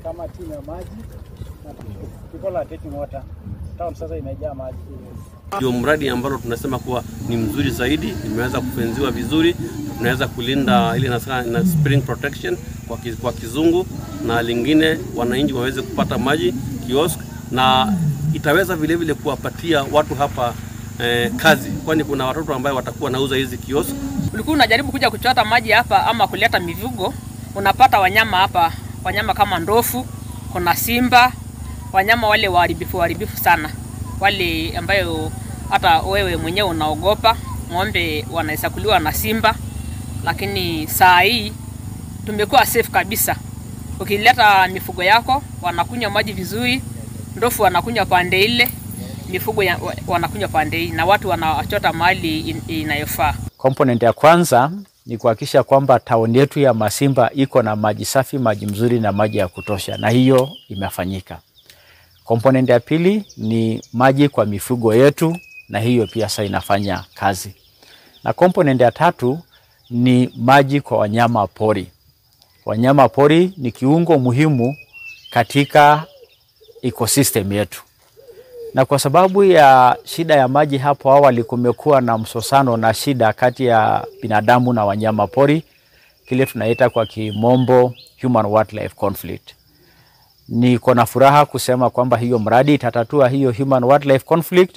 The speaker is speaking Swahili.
Kama timu ya maji people are taking water. Town sasa imejaa maji. Ndio mradi ambalo tunasema kuwa ni mzuri zaidi, imeweza kufenziwa vizuri, tunaweza kulinda ile na spring protection kwa kizungu, na lingine wananchi waweze kupata maji kiosk, na itaweza vile vile kuwapatia watu hapa kazi, kwani kuna watoto ambao watakuwa nauza hizi kiosk. Ulikuwa unajaribu kuja kuchota maji hapa ama kuleta mifugo, unapata wanyama hapa, wanyama kama ndofu, kuna simba, wanyama wale waharibifu sana, wale ambayo hata wewe mwenyewe unaogopa. Ng'ombe wanaweza kuliwa na simba, lakini saa hii tumekuwa safe kabisa. Ukileta mifugo yako wanakunywa maji vizuri, ndofu wanakunywa pande ile, mifugo wanakunywa pande hii, na watu wanachota mali inayofaa. Component ya kwanza ni kuhakikisha kwamba town yetu ya Masimba iko na maji safi, maji mzuri na maji ya kutosha, na hiyo imefanyika. Component ya pili ni maji kwa mifugo yetu, na hiyo pia sasa inafanya kazi. Na component ya tatu ni maji kwa wanyama pori. Wanyama pori ni kiungo muhimu katika ecosystem yetu. Na kwa sababu ya shida ya maji hapo awali, kumekuwa na msosano na shida kati ya binadamu na wanyama pori, kile tunaita kwa kimombo human wildlife conflict. Niko na furaha kusema kwamba hiyo mradi itatatua hiyo human wildlife conflict.